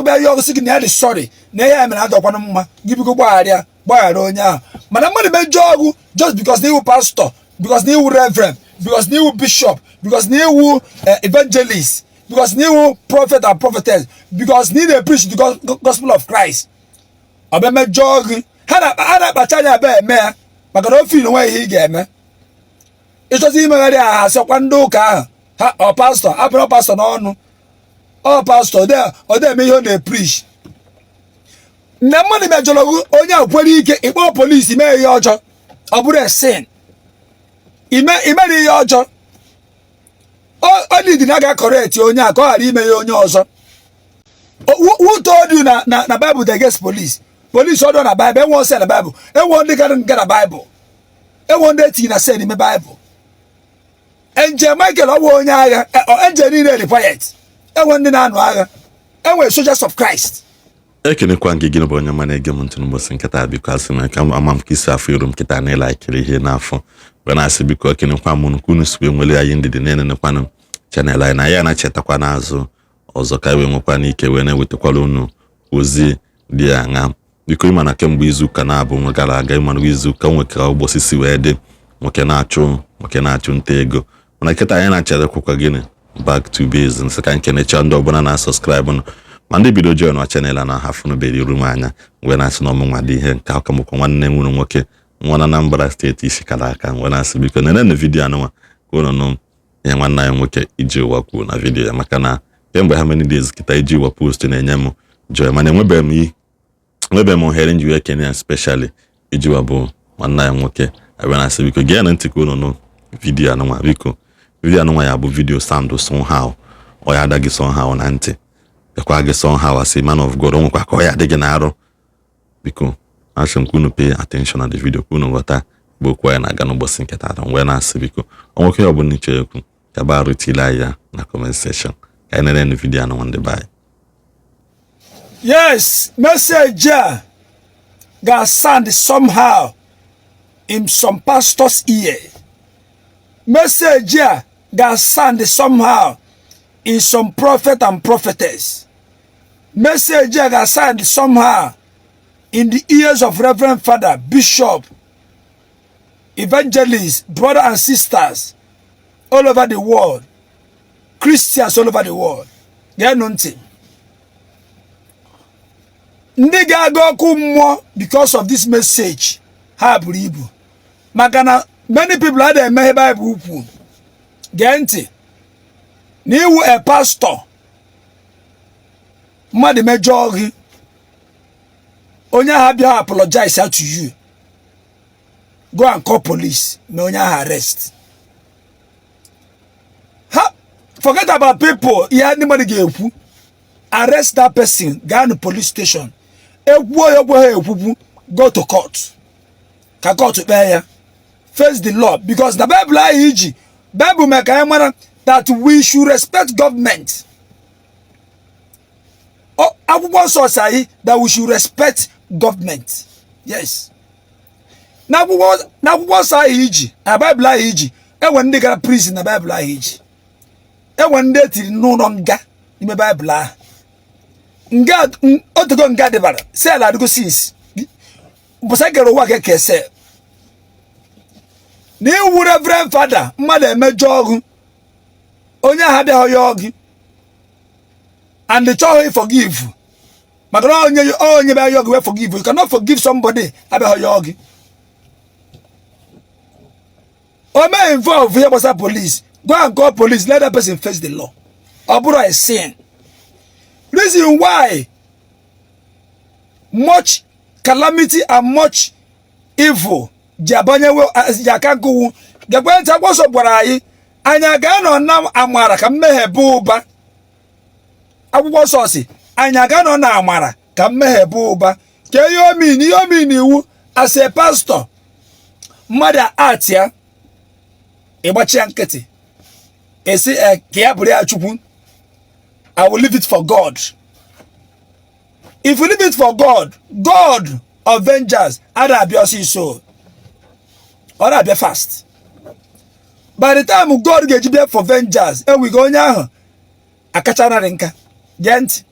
gị bịa yọọ sị gị na ya dị sorry na ihe ya mere adọkwanụ mma, gị biko gbaghara ya, gbaghara onye ahụ. Mana mmadụ mejọọ gị just because na ị wụ pastor, because na ị wụ reverend, because na ị wụ bishop, because na ị wụ evangelist, because na ị wụ prophet and prophetess, because na ị na-preach the gospel of Christ, ọ bịa mejọọ gị, ha na-akpacha anya abịa eme ya maka na ofe onwe ihe ị ga-eme. Ịchọzi imegharị aha, asịkwa ndị ụka ahụ ha ọ pastor abụrụ pastor n'ọnụ, ọ pastor ọ eme ihe ọ na-epreach. Na mmadụ mejọrọ gị, onye a kwere ike ịkpọ polisi mee ihe ọjọọ, ọ bụrụ sin imere ihe ọjọọ, ọ dị na ga correct onye a ka ọ ghara ime ya onye ọzọ. Who told you na Bible dey against police? Police ọdọ na Bible enwe ose na Bible, enwe ndị gara nga na Bible, enwe ndị etinye na cell n'ime Bible. Angel Michael ọ bụ onye agha, angel niile dị quiet, enwe ndị na-anụ agha, enwe soldiers of Christ. Ekenekwa gị, gịnị bụ onye ọma na-ege m ntị n'ụbọchị nkịta. Biko, asị m ka ama m ka isi afọ iru m kịta na ịlakiri ihe n'afọ wee na-asị, biko, ekenekwa m unu ka unu si wee nwere anyị ndidi na-enenekwanụ channel anyị na ya na-achetakwa n'azụ ọzọ ka wee nwekwa n'ike wee na-ewetakwara unu ozi dị aṅa. Biko, ịma na kemgbe izuụka na-abụ nwe gara aga, ịma na izuụka nwe ka ụbọchị si wee dị, nwoke na-achụ nta ego, mana kịta anyị na-acherekwakwa gịnị, back to base. Nsị ka nkenecha ndị ọbụla na-asubscribe nụ, ma ndị bido join na channel a na ha fụnụbeghị iru m anya, wee na-asị na ọmụnwa dị ihe nke aka mụkwa nwanne m nwere nwoke nwa na Anambra Steeti isi kara aka, wee na-asị, biko, nene na video anụnwa ka unu nụ ihe nwanne anyị nwoke iji ụwa kwuo na video ya, maka na kemgbe ha many days kịta iji ụwa post na-enye m joy, mana enwebeghị m ohere nji wee kene ya specially. Ijiwa bụ nwanne anyị nwoke, wee na-asị, biko, gee na ntị ka unu nụ video anụnwa. Biko, video anụnwa ya bụ video sound somehow, ọ ya adaghị somehow na ntị, bịakwa gị somehow as a man of God, o nwekwa ka ọ ya adị gị na-arụ. Biko, asị m ka unu pay attention na the video ka unu ghọta bụ okwu anyị na-aga n'ụbọchị nke taata. Wee na-asị, biko, ọ nwoke ọ bụla iche ekwu kaba arụ tile anyị ya na comment section ka anyị nere video anụnwa. Ndị be anyị. Yes, message a ga-sound somehow in some pastor's ear. Message a ga-sound somehow in some prophet and prophetess. Message a ga-sound somehow in the ears of reverend father, bishop, evangelists, brother and sisters all over the world, Christians all over the world. Geenụ ntị. Ndị ga-aga ọkụ mmụọ because of this message ha buru ibu, maka na many people adịghị emeghe Bible ukwu. Gee ntị na iwu a pastor, mmadụ mejọọ gị, onye ahụ abịa apologize to you, go and call police mee onye ahụ arrest ha. Forget about people, ihe ndị mmadụ ga-ekwu. Arrest that person, gaa na police station, ekwuo ya ekwe ha ekwukwu, go to court ka court kpee ya, face the law, because the Bible ahụ iji Bible mee ka anyị mara that we should respect government. Akwụkwọ nsọ si anyị that we should respect government. Yes, n'akwụkwọ nsọ ahụ iji na Bible ahụ iji, enwe ndị gara prison na Bible ahụ iji, enwe ndị etiri n'ụlọ nga n'ime Bible ahụ. Nga otego nga dịbara cell adịgo since mbụsa kere ụwa ka eke cell. Na iwu reverend father, mmadụ emejọ ọgụ, onye ahụ abịaghị ya ọgụ and chọghị forgive, maka na onye bịa ya ọgụ wee forgive. You cannot forgive somebody abịaghị ya ọgụ. O mee involve ihe gbasara police, go and call police, let that person face the law. Ọ bụrụ a sin. Reason why much calamity and much evil ji abanyewe ji aka nkụwu, gekwe ntị. Akwụkwọ nsọ gwara anyị, anyị ga-anọ na amara ka mmehie bụ ụba. Akwụkwọ nsọ si anyị ga-anọ na amara ka mmehie bụ ụba. Ka ihe omin, ihe omin iwu, as a pastor, mmadụ atịa, ịgbachi ya nkịtị, esi ka ya bụrụ ya Chukwu, "I will leave it for God." If you leave it for God, God of vengeance ada abịa ọsịsọ, ọ na-abịa fast. By the time God ga-eji bịa for vengeance, enwigo onye ahụ akachanarị nka. Gee ntị,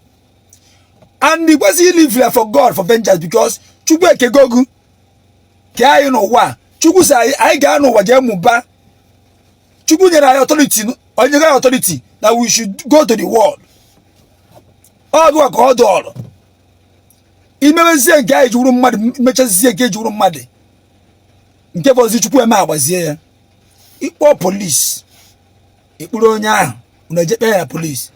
And ị kwesịghị live for God for vengeance, because Chukwu ekego gị kee anyị n'ụwa. Chukwu sị anyị, anyị gaa n'ụwa jee mụba. Chukwu nyere anyị authority, onye anyị authority that we should go to the world. Ọ gụwa ka ọ dọọrọ imewezie nke anyị ji wuru mmadụ, mechazie nke eji wuru mmadụ, nke fọzi Chukwu eme agbazie ya. Ịkpọ polisi, ịkpụrụ onye ahụ, unu eje kpee ya na polisi.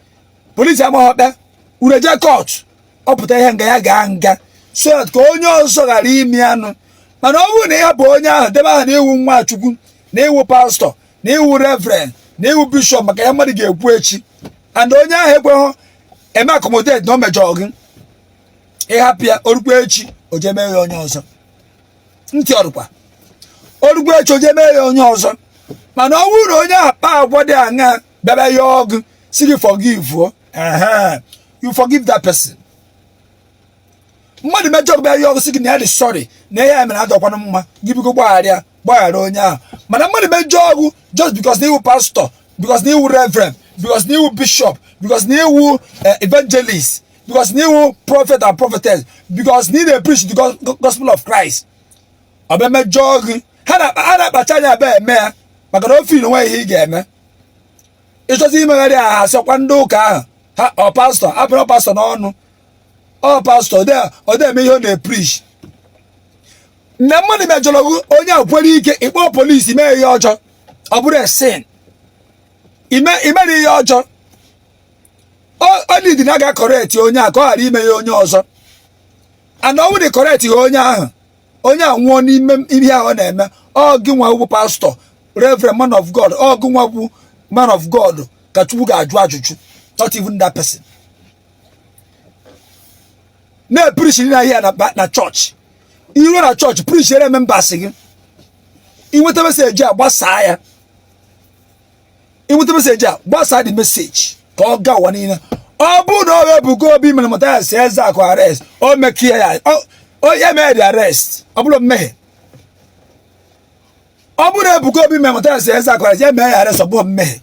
Polisi amaghị ọkpe, unu eje court, ọ pụta ihe nga ya gaa nga, so that ka onye ọzọ ghara imi anụ. Mana ọ bụrụ na ịhapụ onye ahụ, debe aha na iwu nwa Chukwu, na iwu pastọ, na iwu reverend, na iwu bishọp, maka ya mmadụ ga-ekwu echi, and onye ahụ ekweghị eme accommodate na o mejọrọ gị, ịhapụ ya, orukwa echi, o jee mee ya onye ọzọ. Ntị ọrụkwa, orukwa echi, o jee mee ya onye ọzọ. Mana ọ bụrụ na onye ahụ kpaa agwa dị aṅa, bịaba ya ọgụ, si gị forgive o, ehe, you forgive that person. Mmadụ mejọ, bịa ya ọgụ, si gị na ya dị sorry na ihe ya mere adọkwanụ mma, gị biko gbaghara, gbaghara onye ahụ. Mana mmadụ mejọ ọgụ just because na iwu pastọ, because na iwu reverend, because na iwu bishop, because na iwu evangelist, because na iwu prophet and prophetess, because na ị na-preach the gospel of Christ, ọ bịa mejọọ gị, ha na-akpacha anya abịa eme ya, maka na ofe onwe ihe ị ga-eme. Ịchọzi imegharị aha, asịkwa ndị ụka ahụ ha ọ pastọ apụrụ pastọ n'ọnụ, ọ pastọ ọ dị eme ihe ọ na-epreach. Na mmadụ mejọrọ gị, onye a kwere ike ịkpọ polisi mee ihe ọjọọ, ọ bụrụ sin imere ihe ọjọọ, ọ dị na a ga-acorrect onye a ka ọ ghara ime ya onye ọzọ. And ọ bụrụ na correct ya onye ahụ, onye a nwụọ n'ime ihe ahụ ọ na-eme, ọ gị nwa bụ pastọ, reverend, man of God, ọ gị nwa bụ man of God ka Chukwu ga-ajụ ajụjụ, not even that person. Na-epreach na ihe na chọọchị, iruo na chọọchị, preachere members gị. Inweta message a, gbasaa ya. Inweta message a, gbasaa the message ka ọ gaa ụwa niile. Ọ bụrụ na ọ Ebuka Obi mere Mathias Ezeaku arrest, o mekie ya, ya mee the arrest, ọ bụrụ mmehie. Ọ bụrụ na Ebuka Obi mere Mathias Ezeaku arrest, ya mee ya arrest, ọ bụrụ mmehie.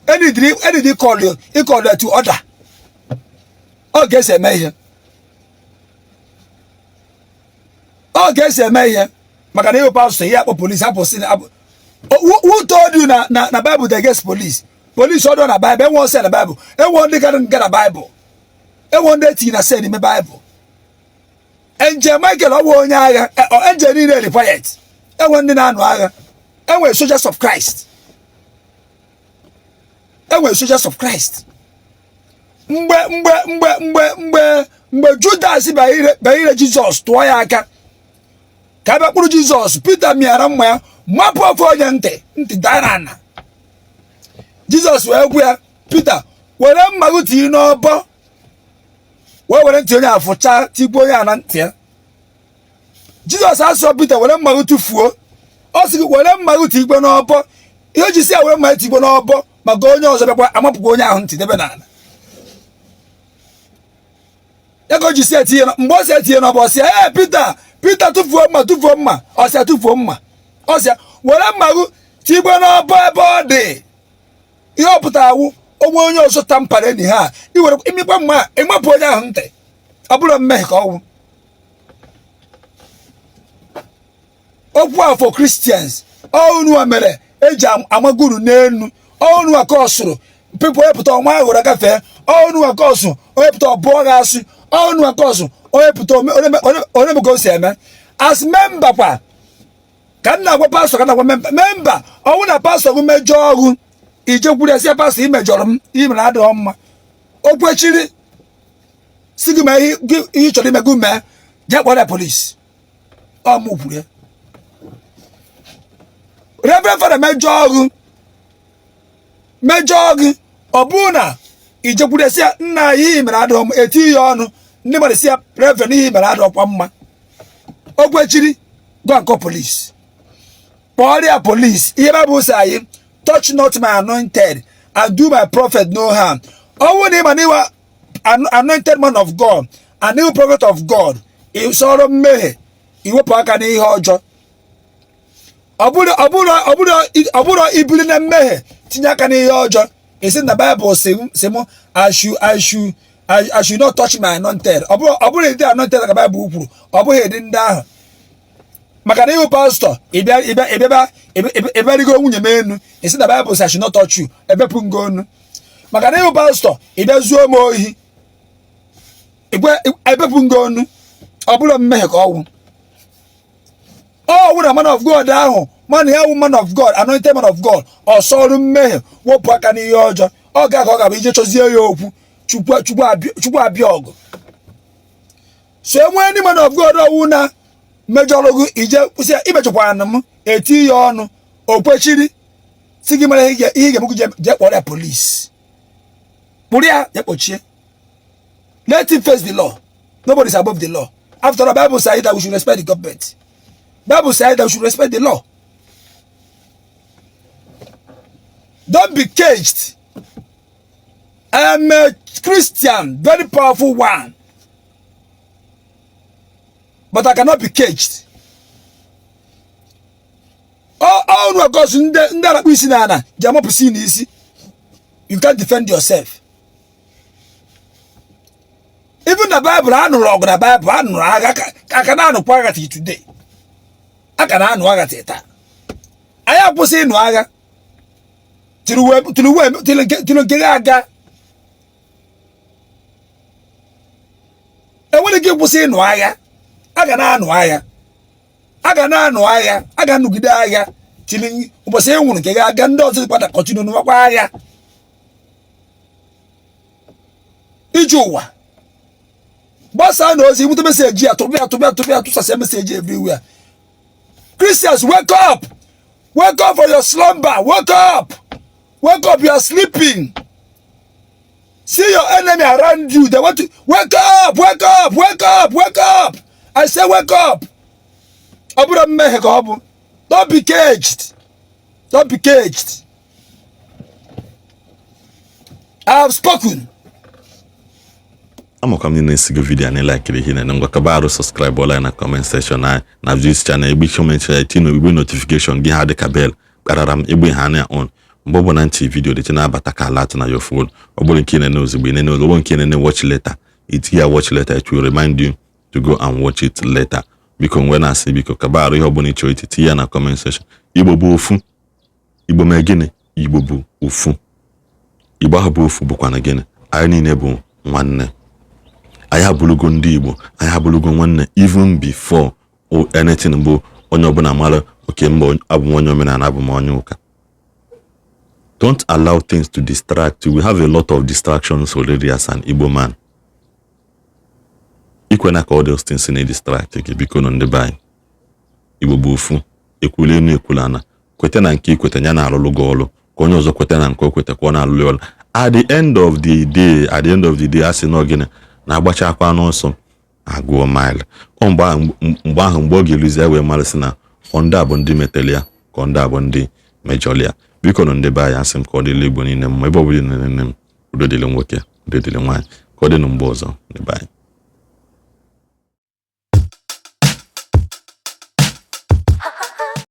Enidi ịcall to order. Ọ ga-esi eme ihe, ọ ga-esi eme ihe, maka na ịwụ pastọ, ihe akpọ polisi hapụ si. Who told you na Bible dey against police? Police ọdụ na Bible enwe ose na Bible, enwe ndị gara nga na Bible, enwe ndị etinye na sel n'ime Bible. Angel Michael, ọ bụ onye agha. Angel niile dị quiet. Enwe ndị na-anụ agha, enwe soldiers of Christ, enwe soldiers of Christ. Mgbe Judas banyere Jizọs, tụọ ya aka ka a bịa kpụrụ Jizọs, Pita mịara mma ya, mapụ ofe onye ntị, ntị dara na Jizọs wee gwa ya, "Pita, were mma gị tinye n'ọbọ," wee were ntị onye afụcha, tigbuo onye a na ntị ya. Jizọs asọ Pita, "Were mma gị tụfuo." Ọ sị gị, "Were mma gị tigbe n'ọbọ." Ihe o ji si ya were mma tigbe n'ọbọ, maka onye ọzọ bịakwa amapụkwa onye ahụ ntị debe n'ala ya, ka o ji si etinye. Mgbe ọ si etinye n'ọbọ, ọ sị, "Ee, Pita, Pita, tụfuo mma, tụfuo mma." Ọ sị ya tụfuo mma, ọ sị ya were mma gị tigbe n'ọbọ ebe ọ dị. Ihe ọ pụtara awụ onwe onye ọzọ tampara enyi ha, iwere imikpa mma, ịmapụ onye ahụ ntị, ọ bụrụ mmehie ka ọ wụ. Okwu a for Christians. Ọnụ a mere eji amaguru n'elu ọnụ a ka ọ sụrụ people, onye pụta ọnwa aghụrụ gafee ọnụ a ka ọ sụ, onye pụta ọbụọ ga asụ ọnụ a ka ọ sụ, onye pụta onye bụ ka o si eme. As member kwa ka m na-agwa pastọ, ka m na-agwa member. Member, ọnwụ na pastọ gị mejọọ ọgụ, ijekwuru ya, sị ya, "Pastọ, imejọrọ m, ihe mere adịghị mma." O kwechiri, si gị mee ihe ị chọrọ ime, gị mee, jee kpọrọ ya polisi. Ọ mụ kwuru ya. Reverend Father mejọọ gị, mejọọ gị, ọ bụrụ na ijekwuru ya, sị ya, "Nna, ihe mere adịghị mma," eti ya ọnụ, ndị mmadụ si ya, "Reverend, ihe mere adịghịkwa mma." O kwechiri, gwa nkọ polisi, kpọrọ ya polisi. Ihe Bible sị anyị, "Touch not my anointed and do my prophet no harm." Ọ bụrụ na ị ma na ịwa anointed man of God and new prophet of God, ịsọrọ mmehie, iwepụ aka n'ihe ọjọọ. Ọ bụrụ ibili na mmehie, tinye aka n'ihe ọjọọ, esi na Baịbụl si mụ ashu ashu I should not touch my anointed. Ọ bụrụ ịdị anointed ka Baịbụl kwuru, ọ bụghị ịdị ndị ahụ. Maka na ị wụ pastọ, ị bịa ị bịa ị bịa ị bịa nwunye m enu, ị sị na Baịbụl sị I should not touch you, ebepụ m gị onu. Maka na ị wụ pastọ, ị bịa zuo m ohi, ebepụ m gị onu. Ọ bụrụ mmehie ka ọ wụ. Ọ wụ na man of God ahụ, mana ya wụ man of God, anointed man of God, ọ sọrụ mmehie, wepụ aka n'ihe ọjọọ, ọ ga ka ọ ga-abụ ije chọzie ya okwu. Chukwu abịa ọgụ. So enwee ndị man of God ọwụ na mejọrọ gị, ije kwụsị ya, imejọkwara na m, eti ya ọnụ, o kwechiri, si gị mara ihe ị ga-emekwu, jee kpọrọ ya polisi, kpụrụ ya, jee kpọchie. Let him face the law. Nobody is above the law. After all, Bible say that we should respect the government. Bible say that we should respect the law. Don't be caged. I am a Christian, very powerful one, but I cannot be caged. Ọ ọgọsụ ndị ndị na-akpụ isi n'ala ji amapụsị n'isi. You can't defend yourself. Even na Bible, a nụrụ ọgụ na Bible, a nụrụ agha, ka aka na-anụkwa agha till today. A ka na-anụ agha till taa. Anyị akwụsị ịnụ agha till nke gị aga. Enwere ike ịkwụsị ịnụ agha. A ga na-anụ agha, a ga na-anụ agha, a ga-anụgide agha till ụbọchị e nwụrụ nke gị aga, ndị ọzọ kwata continue nụwakwa agha. Ije ụwa gbasaa na ozi, bute message ya, tụbịa tụbịa tụbịa, tụsasịa message everywhere. Christians, wake up, wake up from your slumber, wake up, wake up, you are sleeping. See your enemy around you, they want to wake up, wake up, wake up, wake up. I say wake up. Ọ bụrụ mmehie ka ọ bụ. Don't be caged, don't be caged. I have spoken. Amakwa m na-esigo video a na-elikiri ihe na ngwa kaba arụ subscribe ọla na comment section anyị na this channel, egbe comment ya, tinye igbe notification gị ha dịka bell kparara m egbe ha na on. Mgbe ọbụla ntị video dị na-abata ka alert na your phone. Ọ bụrụ nke na-ene ozugbo enene, ozugbo nke na-ene watch later, itinye ya watch later, it will remind you to go and watch it later. Biko, mgbe na-asị biko kaba arụ ihe ọbụla ịchọrọ iti tinye ya na comment section. Igbo bụ ofu. Igbo mee gịnị? Igbo bụ ofu. Igbo ahụ bụ ofu bụkwa na gịnị? Anyị niile bụ nwanne. Anyị abụrụgo ndị Igbo, anyị abụrụgo nwanne even before anything. Bụ onye ọbụla mara oke mba, abụ m onye omenala, abụ m onye ụka. Don't allow things to distract you. We have a lot of distractions already as an Igbo man. Ikwena ka all those things na-distract gị. Biko nọ, ndị be anyị, Igbo bụ ofu. Ekwula enu, ekwula ana. Kweta na nke ikweta ya na-arụlụ gị ọrụ, ka onye ọzọ kweta na nke o kweta ka ọ na-alụlụ ọrụ. At the end of the day, at the end of the day, a sị na gịnị na-agbachakwa n'ọsọ agụọ mile. Ọ mgbe ahụ mgbe ọ ga-eluzi, wee marasị na ọ ndị a bụ ndị metere ya, ka ọ ndị a bụ ndị mejọrọ ya. Biko nụ, ndị be anyị, asị m ka ọ dịrị Igbo niile mma. Ebe ọ bụla nne m, udo dịrị nwoke, udo dịrị nwaanyị. Ka ọ dị na mgbe ọzọ, ndị be anyị.